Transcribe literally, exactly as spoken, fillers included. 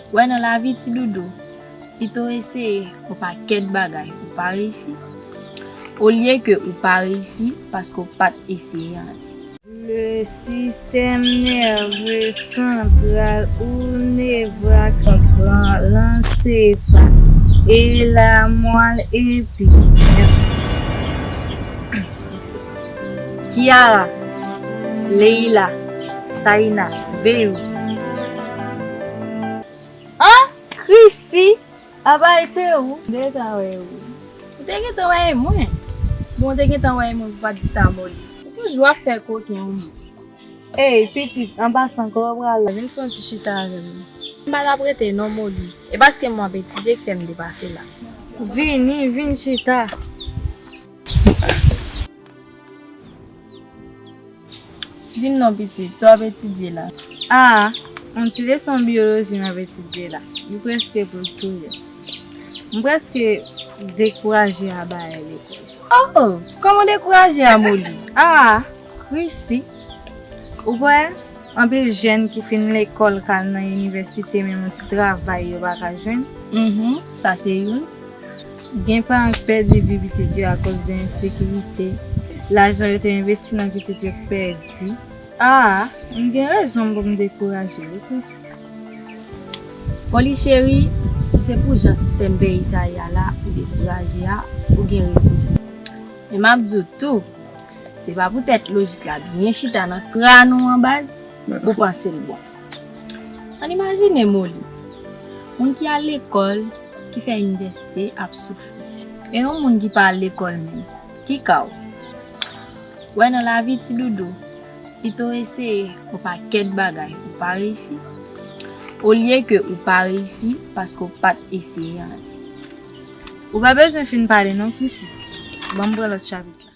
Wè, nan lavi, ti doudou, pito eseye yon pakèt bagay ou pa reyisi, olye ke ou pa reyisi paske ou pa t eseye anyen. Le système nerveux central ou nevrak pran lansefal e lamwal epi Kiara, Leila, Saina, Veyou. An, Chrissy, apa e te ou? M te gentan wè ou. Ou te gentan wè mwen? Bon, ou te gentan wè mwen pou pa di sa, Molly. Ou toujou ap fè koken, wi. Ey, pitit, an pasan, kote w pral la? Vin pran ti chita avè m. M pa t ap rete non, Molly. E paske m ap etidye k fè m te pase la. Vini, vin chita. Di m non, pitit, sa w ap etidye la? A, yon ti leson biyoloji m ap etidye la. Li prèske pou l touye m. M prèske dekouraje a bagay lekòl sa. Oh, kòman dekouraje a, Molly? A, Chrissy, ou kwè anpil jèn ki fin lekòl k al nan inivèsite, menm yon ti travay yo pa ka jwenn? Mhm, sa se youn. Gen paran k pèdi vi pitit yo akoz de ensekirite. Lajan yo te envesti nan pitit yo k pèdi. A, m gen rezon pou m dekouraje, wi, Chrissy. Molly cheri, si se pou jan sistèm peyi sa ye a la, ou dekouraje a, ou gen rezon. Men m ap di w tou, se pa poutèt lojik la byen chita nan kran nou an baz, ou panse l bon. Ann imajine, Molly, moun ki al lekòl, ki fè inivèsite ap soufri. E yon moun ki pa al lekòl menm, ki ka w? Wè, nan lavi, ti doudou, pito eseye yon pakèt bagay ou pa reyisi, olye ke ou pa reyisi paske ou pa t eseye anyen. Ou pa bezwen fin pale non, Chrissy. Ban m pran lòt chapit la.